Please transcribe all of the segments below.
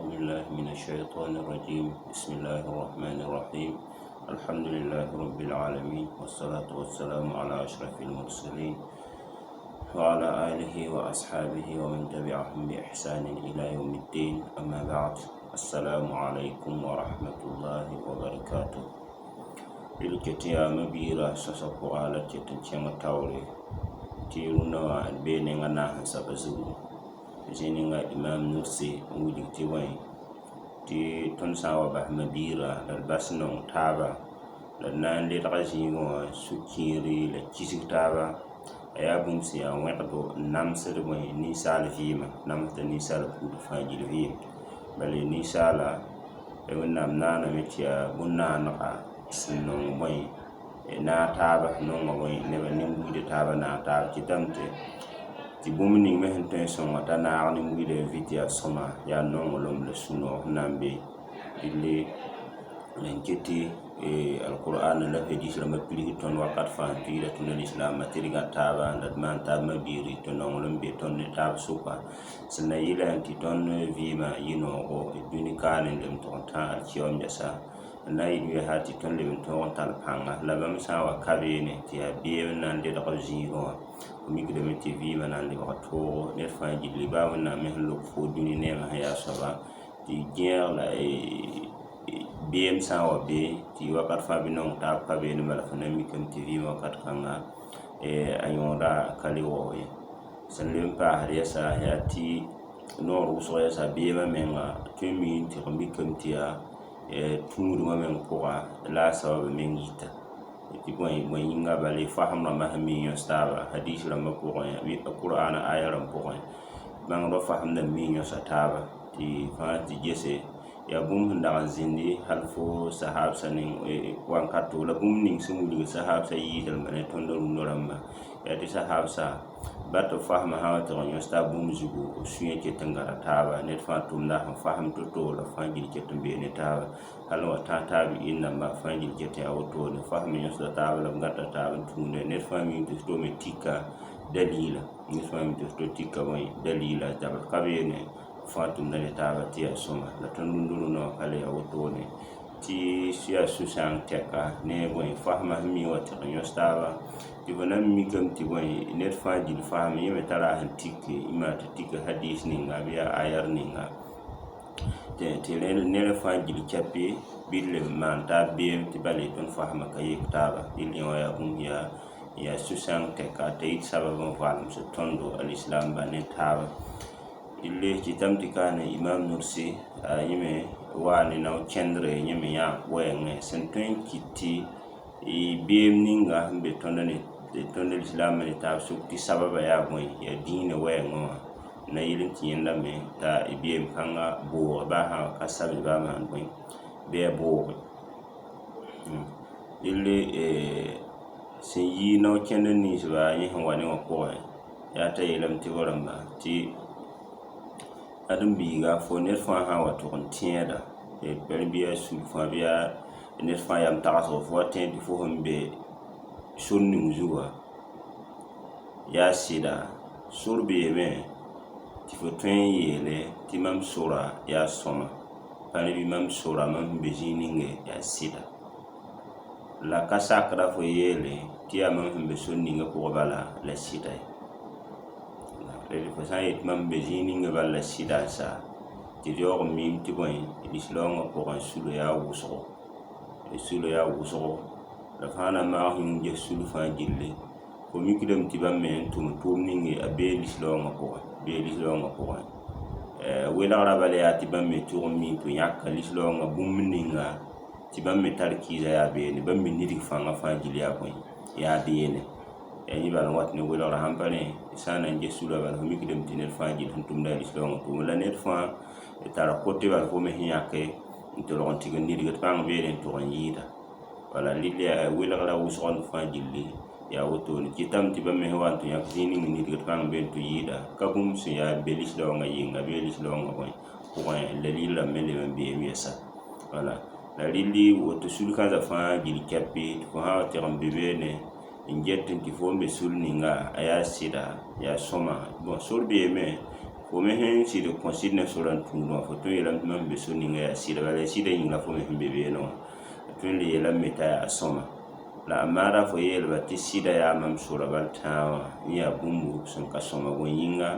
أعوذ بالله من الشيطان الرجيم. بسم الله الرحمن الرحيم. الحمد لله رب العالمين، والصلاة والسلام على أشرف المرسلين وعلى آله وأصحابه ومن تبعهم بإحسان إلى يوم الدين. أما بعد، السلام عليكم ورحمة الله وبركاته. D ket tɩ yaa ma-biirã sõsg pʋga la d ket n kẽng taoore tɩ rũndã wã d bee nengã naas n soaba zugu zĩ ninga Imam Nursi n wilg tɩ bõe tɩ tõnd sã n wa bas ma-biirã la d bas nong taaba la d na n ledga zĩigẽ wã sũ-kiiri la kisg taaba, a yaa bũmb sẽn yaa wẽgdo n namsd bõe ninsaal vɩɩmã, namsda ninsaal buud fãa gill vɩɩm. Bala ninsaala Wẽnnaam naaname tɩ yaa bõn-naanega sẽn nong bõe naag taaba, nonga bõe nebã nin-buiidã taaba naag taaba, kɩtame tɩ bũmb ning me sẽn tõe n sõnga t'a naag nin-buiidã n vɩ tɩ yaa sõma, yaa nonglem la sũ-noog sẽn na n be. Dɩlle n ket tɩ alqur'an la hadis rãmbã pids tõnd wakat fãa tɩ yɩla tõnd lislaambã tɩ d gãd taaba la d maan taab ma-biiri tɩ nonglem be tõnd ne taab sʋka sẽn na yɩlã tɩ tõnd vɩɩmã yɩ noogo dũni kaane n leb n tog n tã alkiyom yɛsa n na n yɩl wɛsa tɩ tõnd leb n tõog n tall pãnga. La bãmb sã n wa ka beene tɩ yaa beem n na n ledg b zĩigẽ wã, f mikdame tɩ vɩɩmã na n lebg toogo ned fãa gilli baa Wẽnnaam me sẽn lok fo dũni neemã sẽn yaa soaba tɩ gẽeg la beem sã n wa be tɩ wakat fãa bɩ nong taab ka beene, bala fo na n mikame tɩ vɩɩmã wakat kãnga a yõoda ka le waoog ye. Sẽn leb n paasd yɛsa yaa tɩ noor wʋsg yɛsa beemã menga tõe n mi n tɩg mikame tɩ yaa tũudmã meng pʋga la a sabab meng yita tɩ bõe yĩnga bala fasem rãmbã sẽn mi n yõs taaba hadis rãmbã pʋgẽ, Qur'ana aya rãmb pʋgẽ, bãngdbã fasemda n mi n yõsa taaba tɩ fãa tɩ gese yaa bũmb sẽn dag n zĩndi hal fo sahabsã ning wankato la bũmb ning sẽn wilg sahabsã yɩɩsdrãmbã ne tõnd rũndã rãmba yaa tɩ sahabsã ba tɩ b fasmã sã wa tɩg n yõs taab bũmb zugu, b sũyã ket n gãda taaba, ned fãa tʋmda sẽn fasem to-to la fãa gil ket n bee ne taaba hal n wa tãag taab yɩl-nambã fãa gil ket yaa wotone fasem yõsda taaba la b gãta taab n tũude. Ned fãa mi tɩ to me tika dalila, ned fãa mi tɩ to tika bõe dalila zabr ka beene, fãa tʋmda ne taaba tɩ yaa sõma. La tõnd rũndã rũndã wã ka le yaa wotone tɩ yaa sũ-sãang tɛka ne bõe fasmã sẽn mi wa tɩg n yõs taaba tɩ fo na n mikame tɩ bõe ned fãa gil fasem yẽ me tara sẽn tik n maan tɩ tik hadis ninga bɩ yaa ayar ninga tɩ ned fãa gil kɛpɩ bɩ d leb n maan taab beem tɩ bala tõnd fasmã ka yek taaba. Dɩl yẽ wã yaa bũmb yaa sũ-sãang tɛka t'a yit sabab n valemsd tõndo alislaamba ne taaba. D le kɩtame tɩ kaane Imam Nursi a yẽ me waa ne nao kẽndre yẽ me yãag wɛɛngẽ sẽn tõe n kɩt tɩ beem ninga sẽn be tõnd ne tõnd lislaambã ne taab sʋk tɩ sababa yaa bõe yaa dĩinã wɛɛngẽ wã na yɩl n tɩ yẽndame t'a beem kãnga booge baa sã ka sabe baa maan bõe bɩ a booge. Dɩlle sẽn yi nao kẽnd ninsba yẽ sẽn wa ne wã pʋgẽ yaa t'a yeelame tɩ b rãmba tɩ ãdem-biiga fo ned fãa sã n wa tʋg n tẽeda bɩ yaa sul fãa bɩ yaa ned fãa yam tagsgo fo wa tẽed tɩ fo sẽn be sor ning zugã yaa sɩda sor beeme tɩ fo tõe n yeele tɩ mam sora yaa sõma pa ne bɩ mam sora mam sẽn be zĩig ninge yaa sɩda la ka sakda fo yeele tɩ yaa mam sẽn be sor ninga pʋgẽ bala la sɩda ye. Fo sã n yet mam be zĩig ninga bala la sɩda n sa tɩ d yaoog n miime tɩ bõe lislaoongã pʋgẽ sulo yaa wʋsgo, sulo yaa wʋsgo la fãa na n maag yĩng ges sul fãa gilli fo mikdame tɩ bãmb me n tʋm tʋʋm ning a bee lislaoongã pʋgẽ, bee lislaoongã pʋgẽ welgrã bala yaa tɩ bãmb me tʋg n mi tɩ yãka lislaoongã bũmb ninga tɩ bãmb me tar kɩɩsã yaa beene, bãmb me nidg fãngã fãa gill yaa bõe yaa beene yaa yẽ bala n wat ne welgrã sãn pa rẽ sã n na n ges sula bala fo mikdame tɩ ned fãa gill sẽn tʋmda yaa lislaoongã tʋʋm la ned fãa tara kote bala fo me sẽn yãke n tolg n tɩg n nidgd pãng beene n tʋg n yɩɩda. Wala rɩl yaa welgrã wʋsg fãa gilli yaa wotone kɩtame tɩ bãmb me sẽn wa n tɩ yãk zĩig ning nidgd pãng beene tɩ yɩɩda ka bũmb sẽn yaa be lislaoongã yɩnga bɩ lislaoongã bõe pʋgẽ la rɩl rãmb me leb n beem yɛsa. Wala la rɩlli woto sul-kãensã fãa gill kɛpɩ tɩ fo sã wa tɩg n be beene n get tɩ fo n be sul ninga a yaa sɩda yaa sõma. Bõn sor beeme Fo me sẽn sɩd n kõ sɩd ne sora n tũud wã, fo tõe n yeelame tɩ mam sẽn be so ninga yaa sɩda, bala yaa sɩda yĩng la fo me sẽn be beene wã. Tõe n le yeelame t'a yaa sõma. La a maada fo yeelba tɩ sɩda yaa mam sora bal tãa wã n yaa bũmb sẽn ka sõma bõe yĩnga,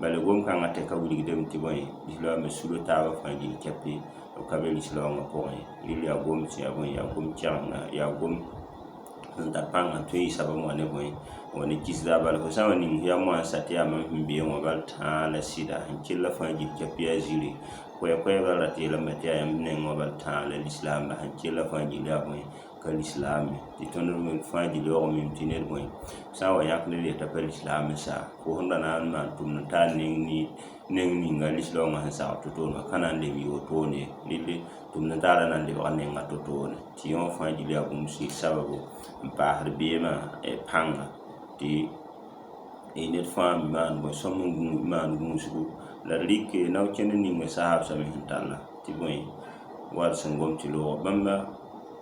bala gom-kãngã tɩ ka wilgdame tɩ bõe lislaoongã sulo taabã fãa gil kɛpɩ b ka be lislaoongã pʋgẽ. Rɩl yaa gom tɩ yaa bõe yaa gom kɛgenga, yaa gom sẽn tar pãnga n tõe n yɩ sabam wã ne bõe n wa ne kisda. Bala fo sã n wa ning yam wã n sa tɩ yaa mam sẽn beẽ wã bal tãa la sɩda sẽn kell fãa gil kɛpɩ yaa zĩri koɛɛ-koɛɛgã rat yeelame tɩ yaa yãmb neng wã bal tãa la lislaamba sẽn kell fãa gil yaa bõe ka lislaam ye. Tɩ tõnd fãa gil yaoog mim tɩ ned bõe sã n wa yãk ned yeta pa lislaam n sa, fo sẽn da na n maan tʋmd n tar neng ninga lislaoongã sẽn sagl to-toone wã ka na n lem yoog toone ye. Rɩl tʋmd n taara na n lebg nenga to-toone tɩ yõ fãa gil yaa bũmb sɩd sababu n paasd beemã pãnga tɩ ned fãa me maan bõe sõm n maan gũusgu la d rɩke nao-kẽnd ning sahabsã me sẽn talla tɩ bõe wall sẽn gom tɩ loog bãmba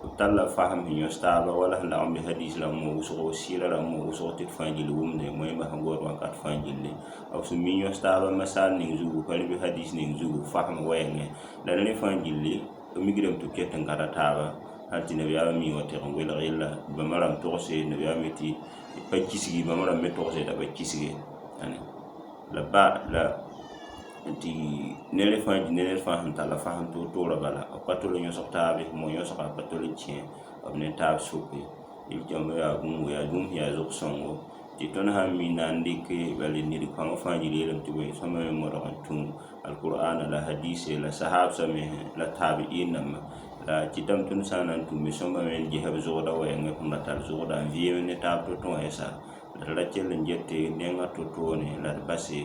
b talla fasem sẽn yõs taaba wala sẽn lagm be hadis rãmb wã wʋsgo, sɩɩra rãmb wã wʋsg tɩ d fãa gill wʋmde wẽmba sẽn gõod wakat fãa gilli b sẽn mi yõs taaba masaal ning zugu pa rẽ bɩ hadis ning zugu fasem wɛɛngẽ la rẽ fãa gilli b mikdame tɩ b ket n gãda taaba hal tɩ nabiyaamã mi wã tɩg n welg yella bãmba rãmb togse nabiyaam me tɩ pa kisgi bãmba rãmb me togse t'a pa kisge la ba la tɩ ned fãa ned fãa sẽn talla fasem toor-toorã bala b ka tol n yõsg taabe mo yõsga pa tol n kẽ b ne taab soke yaa bũmb yaa bũmb sẽn yaa zʋg-sõngo tɩ tõnd sã n mi na n dɩke bala ned-kãngã fãa gil yeelame tɩ bõe sõma me modg n tũ alqur'ana la hadise la sahabsã me la taabi'in dãmba la kɩtame tõnd sã n na n tũ me sõma me n ges b zʋgda wɛɛngẽ sẽn ra tar zʋgda n vɩɩm ne taab to-to wã yɛsa la d ra kell n get nenga to-toone la d base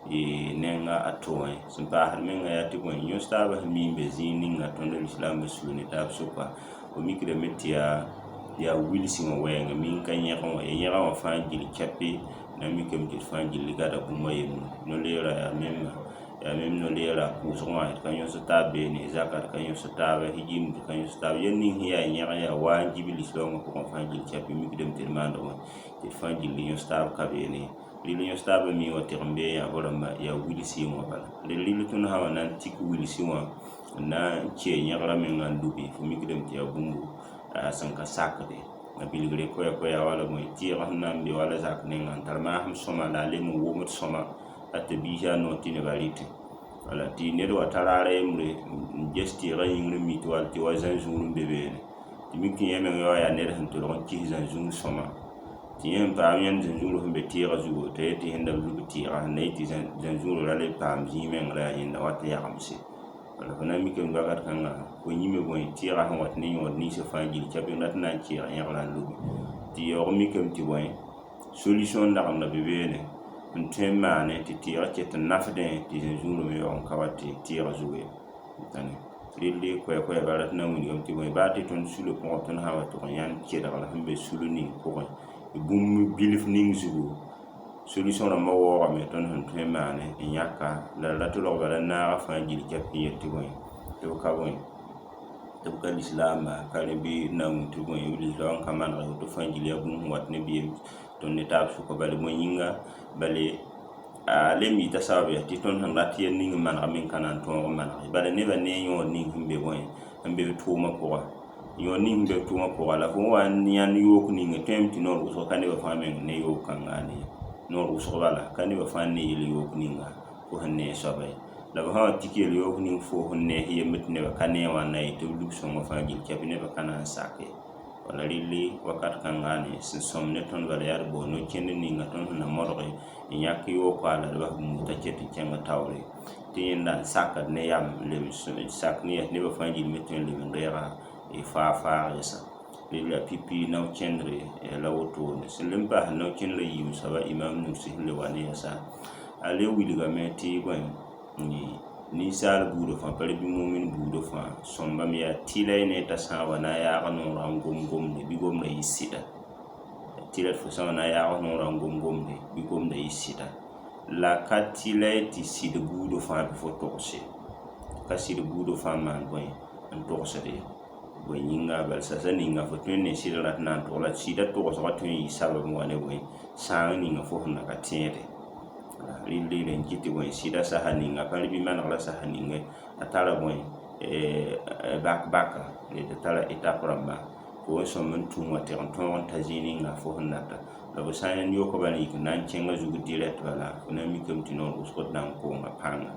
nenga a to wã sẽn paasd menga yaa tɩ bõe yõs taabã sẽn mi n be zĩig ninga tõnd lislaambã sug ne taab sʋka fo mikdame tɩ yaa wilsi wã wɛɛngã mi n ka yẽg wã ya yẽga wã fãa gil kɛpɩ na mikame tɩ d fãa gill gada bũmb a yembre no-leera yaa memba yaa mem no-leera pʋʋsg wã d ka yõsd taab beene zaka d ka yõsd taaba hijimd d ka yõsd taab yel ning sẽn yaa yẽg yaa waajib lislaoongã pʋgẽ fãa gil kɛpɩ mikdame tɩ d maand wã tɩ d fãa gill yõs taab ka beene rɩl yõs taabã mi wã tɩg n bee yaa b rãmba yaa wilsi wã bala rɩl tõnd sã wa na n tik wilsi wã n na n kee yẽgrã menga n lubi fo mikdame tɩ yaa bũmbu sẽn ka sakde a bilgre koɛɛ-koɛɛga wala bõe tɩɩg sẽn na n be wala zak ninga n tar maasem sõma la a lem n wʋmd sõma a tɩ biisã noor tɩ nebã rɩtẽ wala tɩ ned wa tara a yembre n ges tɩɩgã yĩngr n mi tɩ wall tɩ wa zãnzũur n be beene tɩ mik tɩ yẽ meng yaoa yaa ned sẽn tolg n kis zãnzũur sõma tɩ yẽ sẽn paam yãnd zãnzũur sẽn be tɩɩgã zugu t'a yet tɩ yẽnda b lub tɩɩga sẽn na yɩ tɩ zãnzũur ra le paam zĩig meng la yaa yẽnda wat n yagemse wala fo na n mikame wakat kãnga fo yĩme bõe tɩɩga sẽn wat ne yõod ninsã fãa gil kɛpɩ n rat n na n keeg yẽgrã n lubi tɩ yaoog mikame tɩ bõe solution n lagem be beene n tõe n maane tɩ tɩɩgã ket n nafdẽ tɩ zãnzũur me yaoog n ka wa tɩ tɩɩgã zugu ye rɩl koɛɛ-koɛɛga rat n na n wilgame tɩ bõe baa tɩ tõnd sulã pʋgẽ tõnd sã n wa tʋg n yãnd kelgr sẽn be sul ning pʋgẽ bũmb bilf ning zugu solution rãmbã waoogame tõnd sẽn tõe n maane n yãka la d ra tolg bala naagã fãa gil kɛp n yet tɩ bõe tɩ b ka bõe tɩ b ka lislaamba ka rẽ bɩ na n wĩ tɩ bõe b lislaoong ka maneg woto fãa gil yaa bũmb sẽn wat ne beem tõnd ne taab sʋka bala bõe yĩnga bale a lem yita sabab yaa tɩ tõnd sẽn rat yɛl ning n maneg me n ka na n tõog n maneg bala nebã ne yõod ning sẽn be bõe sẽn be b tʋʋmã pʋga yõod ning sẽn be b tʋʋmã pʋga la fo wa n yãnd yook ninga tõeme tɩ noor wʋsg ka nebã fãa meng ne yook kãnga ne noor wʋsg bala ka nebã fãa ne yel yook ninga fo sẽn ne soaba ye la b sã wa tik yel yook ning fo sẽn ne yemb tɩ nebã ka ne wã n na yɩ tɩ b lub sõngã fãa gil kɛpɩ nebã ka na n sake wala rɩlli wakat kãnga ne sẽn sõm ne tõnd bala yaa d bao no-kẽnd ninga tõnd sẽn na modge n yãk yooko la d bas bũmb t'a ket n kẽng taoore tɩ yẽnda n sakd ne yam lem sak ne yaa nebã fãa gil me tõe n leb n reega faag-faag yɛsa rɩl yaa pipi nao-kẽndre la wotone sẽn le n paas nao-kẽndrã yiib soaba imam Nursi sẽn le wa ne yɛsa a le wilgame tɩ bõe ninsaal buudã fãa pa rẽ bɩ mumin buudã fãa sõmbame yaa tɩla y ne t'a sã n wa na n yaag noorã n gom gomde bɩ gomdã yɩ sɩda tɩla tɩ fo sã n wa na n yaag noorã n gom gomde bɩ gomdã yɩ sɩda la ka tɩla y tɩ sɩd buudã fãa bɩ fo togse ka sɩd buudã fãa maan bõe n togsd ye bõe yĩnga bala sasa ninga fo tõe n ne sɩd rat na n tog la sɩdã togsgã tõe n yɩ sabab n wa ne bõe sãang ninga fo sẽn na ka tẽede. Rɩl n kɩt tɩ bõe sɩda sasa ninga pa rɩ bɩ maneg la sasa ninga a tara bõe bak baka t'a tara étape rãmba fo sẽn sõmb n tũ wã tɩg n tõog n ta zĩig ninga fo sẽn data la fo sã n yoka bala n yik n na n kẽngã zug direct bala fo na n mikame tɩ noor wʋsg d na n koonga pãnga.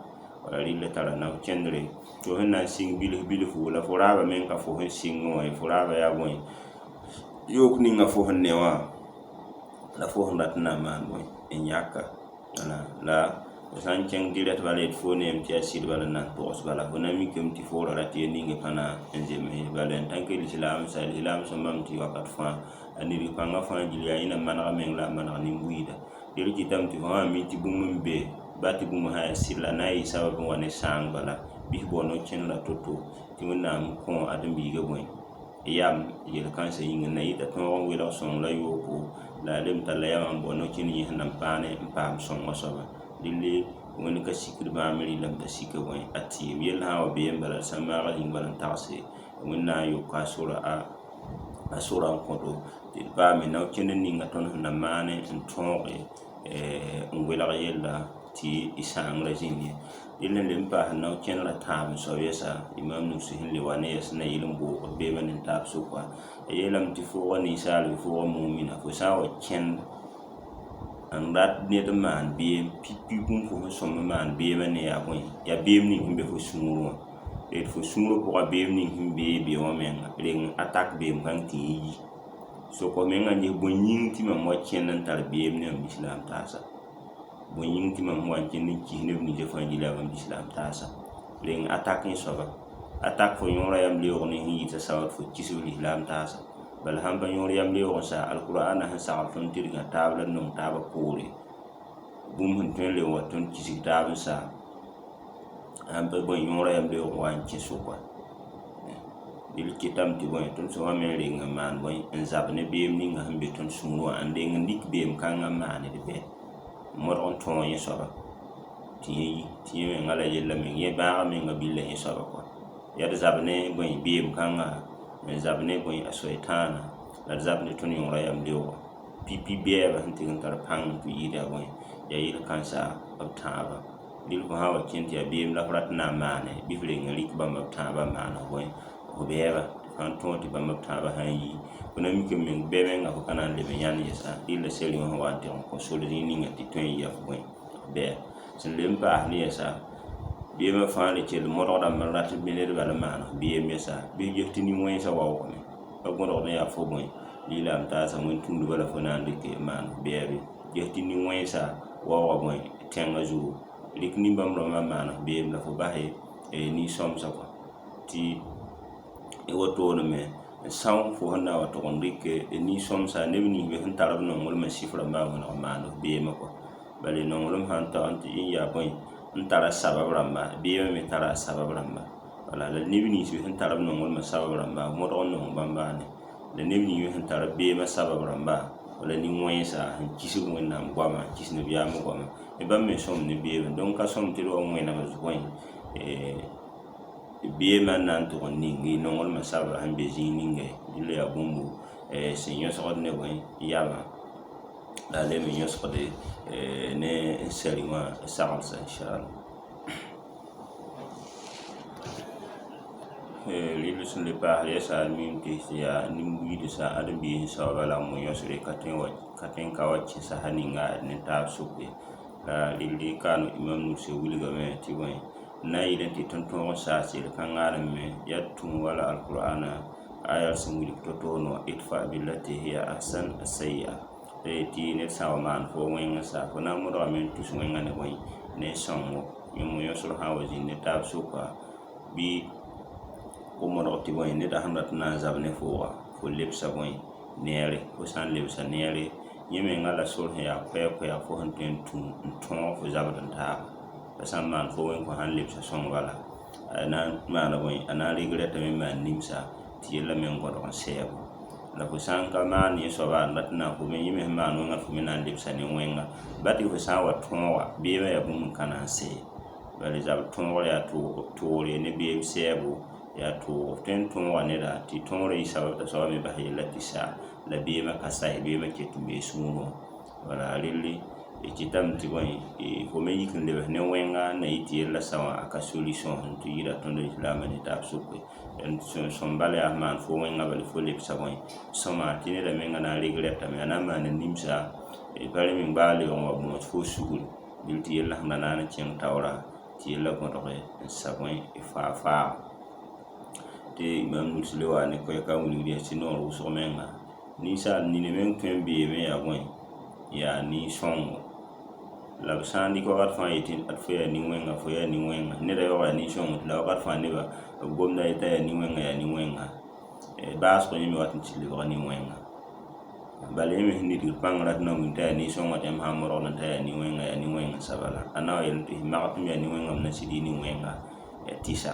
Wala rɩlla tara nao kẽndre tɩ fo sẽn na n sɩng bilf bilfu la fo raaba meng ka fo sẽn sɩng wã ye fo raaba yaa bõe yook ninga fo sẽn ne wã la fo sẽn rat n na n maan bõe n yãka. La fo sã n kẽng direct bala yetɩ fo neem tɩ yaa sɩd bala n na n togs bala fo na mikame tɩ fo ra rat yel ninga pa na n zems ye. Bala en tã que lislaam sa lislaam sõmbame tɩ wakat fãa a nidg pãngã fãa gil yaa yẽ na manega meng la a maneg nin-buiida. Dẽr kɩtame tɩ fo sã n mi tɩ bũmb n be ba tɩ bũmb sã yaa sɩd la na n yɩ sabab n wa ne sãang bala bɩs bao no-kẽnerã to-to tɩ Wẽnnaam kõ ãdem-biigã bõe yam yel-kãensã yĩnga n na yɩta tõog n welg sõng la yooko la a lem talla yamã n bao no-kẽnd yẽ sẽn na n paane n paam sõngã soaba. Rɩlle Wẽnd ka sikd bãmb rɩllame t'a sika bõe a tɩɩm yell sã n wa beem bala d sã n maag yĩng bala n tagse Wẽnnaam n yoka a sora a sora n kõto tɩ d paame nao-kẽnd ninga tõnd sẽn na maane n tõoge n welg yella tɩ y sãangrã zĩnd ye. Rɩl n le n paas nao-kẽnerã tãab n soab yɛsa Imam Nursi sẽn le wa ne yɛs n na yɩl n boog beemã ne taab sʋka. A yeelame tɩ fooga ninsaal bɩ fooga mumina fo sã n wa kẽnd n rat ned n maan beem pipi bũmb fo sẽn sõmb n maan beemã ne yaa bõe yaa beem ning sẽn be fo sũurẽ wã. D fo sũurã pʋga beem ning sẽn bee be wã menga reng atak beem kãng tɩ yẽ yi. Sok f menga n ges bõe yĩng tɩ mam wa kẽnd n tar beem ne mam lislaam taasa. Bõe yĩng tɩ mam wa n kẽnd n kis neb ninsã fãa gila mam lislaam taasa. Reng atak yẽ soaba. Atak fo yõorã yam leoog ne sẽn yita sabab fo kisb lislaam taasa. Bala sãn pa yõor yam leoog n sa alkur'aana sẽn sagl tõnd tɩ d gã taab la d nong taabã poore bũmb sẽn tõe n le n wa tõnd kisg taab n sa sãn pa bõe yõorã yam leoog n wa n kẽ sʋka. Dɩl kɩtame tɩ bõe tõnd sõma me n reng n maan bõe n zab ne beem ninga sẽn be tõnd sũurẽ wã n reng n lik beem kãngã n maan d bɛ n modg n tõog yẽ soaba tɩ yẽ yi tɩ yẽ menga la yella meng yẽ bãagã menga billa yẽ soaba kɔa. Yaa d zab ne bõe beem kãnga n zab ne bõe a soetãana la d zab ne tõnd yõorã yam leoogã pipi bɛɛbã sẽn tɩg n tar pãng tɩ yɩɩd yaa bõe yaa yel-kãnsa b tãabã. Rɩl fo sã n wa kẽnd tɩ yaa beem la f rat n na n maane bɩ f reng n rɩk bãmba b tãabã n maan f bõe f bɛɛba tɩ sã n tõog tɩ bãmba b tãabã sã n yi fo na mikame meng bɛ menga fo ka na n leb n yãnd yɛsa rɩlla sɛrɩ wã sẽn wa n tɩg n kõ sore zĩig ninga tɩ tõe n yɩ f bõe bɛɛ. Sẽn le n paas ne yɛsa beemã fãa le kell modgdame n rat bɩ ned bala n maan f beem yɛsa bɩ f ges tɩ nin-wẽnsã waoogame pa gõdgd n yaa fo bõe lislaam taasã wẽn-tũudbã la fo na n dɩke n maan f bɛɛbe ges tɩ nin-wẽnsã waooga bõe tẽngã zugu rɩk nin-bãmb rãmbã n maan f beem la fo basɛ nin-sõmsã kɔa tɩ wotoone me n são fo sẽn na n wa tʋg n rɩk nin-sõmsã neb nins be sẽn tar b nonglem n sɩf rãmbã n wẽneg n maand f beemã kɔa. Bala nonglem sã n ta n tɩ yaa bõe n tara sabab rãmba beemã me tara a sabab rãmba. Wala la neb nins be sẽn tar b nonglmã sabab rãmba modg n nong bãmba ne la neb nins me sẽn tar beemã sabab rãmba wala nin-wẽnsa sẽn kisg Wẽnnaam goama n kis nabiyaamã goama bãmb me sõm ne beemã. Donc ka sõm tɩ d wa wẽnemd bõe beemã n na n tʋg n ning nonglmã sabra sẽn be zĩig ninga ye. Rɩla yaa bũmb sẽn yõsgd ne bõe yamã la a le me yõsgd ne sɛri wã saglsa inshallah. Rɩl sẽn le paasd yɛsa d mim tɩ yaa nin-buiidsa ãdem-biis n saooba la n mo yõsre ka tõe n ka wa kẽ sasa ninga ne taab sʋk ye. La rɩl kaam Imam Nursi wilgame tɩ bõe n na n yɩl tɩ tõnd tõog n saas yel-kãngã me yaa tũ wala alkur'ana aya sẽn wilg to-to wã idfa billati hiya ahsan as-sayyi'a la yetɩ ned sã n wa maan fo wẽng n sa fo na n modgame n tus wẽngã ne bõe ne sõngo yẽ yõsg sã n wa zĩnd ne taab sʋka bɩ fo modg tɩ bõe neda sẽn rat n na n zab ne fooga fo lebsa bõe neere fo sã n lebsa neere yẽ menga la sor sẽn yaa koɛɛ-koɛɛg fo sẽn tõe n tũ n tõog fo zabd n taaba la sã n maan fo wẽng fo sãn lebsa sõng bala a na n maana bõe a na n regretame n maan nimsa tɩ yella me n gõdg n sɛɛbo la fo sã n ka maan yẽ soaba n rat n na n fo me yẽ me sẽn maan wẽnga fo me na n lebsa ne wẽnga ba tɩ fo sã n wa tõoga beemã yaa bũmb n ka na n sɛɛ bala zabr tõogr yaa toore ne beem sɛɛbo yaa toog f tõe n tõoga neda tɩ tõogrã yɩ sabab t'a soaba me bas yella tɩ sa la beemã ka sa ye beemã ket n bee sũurẽ wã wala relle D kɩtame tɩ bõe, fo me yik n lebs ne wẽnga n na yɩ tɩ yellã sa wã a ka solution sẽn tɩ yɩɩda tõnd lislaambã ne taab sʋke. Sõm bala yaa maan fo wẽnga bala fo lebsa bõe sõma tɩ neda menga na n regrettame, a na n maana nimsa pa rẽ meng baa lebg n wa bõos fo sugr dɩl tɩ yellã sẽn da naan n kẽng taoora tɩ yellã gõdge n sa bõe faa-faaga. Tɩ Imam Nursi le wa ne koɛɛka n wilgd yaa tɩ noor wʋsg menga ninsaal nina meng tõe n beeme yaa bõe, yaa nin-sõngo. La b sã n dɩk wakat fãa yetɩ ad fo yaa nin-wẽnga, fo yaa nin-wẽnga, neda yaoog yaa nin-sõngo tɩ la wakat fãa neba b gomda yetã yaa nin-wẽnga, yaa nin-wẽnga, baasg yẽ me wat n tɩ lebg nin-wẽnga. Bala yẽ me sẽn nidgd pãng rat na n wilg t'a yaa nin-sõngo tɩ yãmb sã n modgd t'a yaa nin-wẽnga, yaa nin-wẽng n sa bala. A na wa yel tɩ mag tɩ m yaa nin-wẽnga, m na sɩd yɩ nin-wẽnga tɩsa.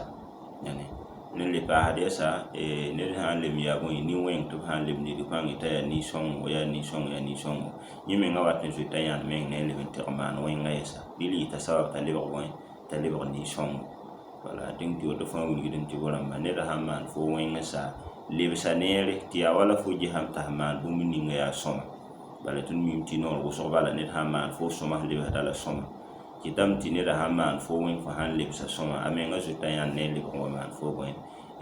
Rẽnd le paasd yɛsa, ned sã n lem yaa bõe nin-wẽng tɩ b sã n lem nidg pãng t'a yaa nin-sõngo, yaa nin-sõngo, yaa nin-sõngo, yẽ menga wat n zoeta yãnd meng ne a leb n tɩg n maan wẽnga yɛsa. Dɩl yɩta sabab t'a lebg bõe, t'a lebg nin-sõngo. Wala dẽng tɩ woto fãa wilgd tɩ bo rãmba ned sãn maan fo wẽng n sa lebsa neere tɩ yaa wala fo gesame t'a sẽn maan bũmb ninga yaa sõma. Bala tõnd miime tɩ noor wʋsg bala ned sãn maan fo sõma sẽn lebsda la sõma. Kɩtame tɩ neda sãn maan fo wẽng fo sãn lebsa sõma, a menga zoeta yãnd ne a lebg n wa maan fo bõe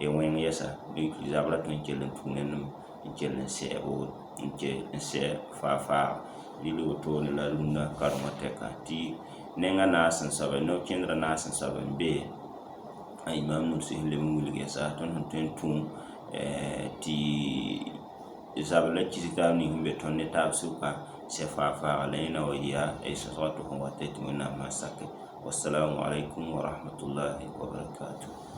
wẽng yɛsa. Dẽk zabrã tõe n kell n tũ ned n kell n sɛ n kell n sɛ faa-faaga. Rɩl wotone la rũndã karengã tɛka tɩ nengã naas n soaba, no-kẽndrã naas n soab n be a Imam Nursi sẽn leb n wilg yɛsa tõnd sẽn tõe n tũ tɩ zab la kisg taab ning sẽn be tõnd ne taab sʋka sɛ faa-faaga la yẽ na wa yɩa sõsga tɩ fõ wata tɩ Wẽnnaam sã n sake. Wassalamu alaikum wa rahmatullahi wa barakatuh.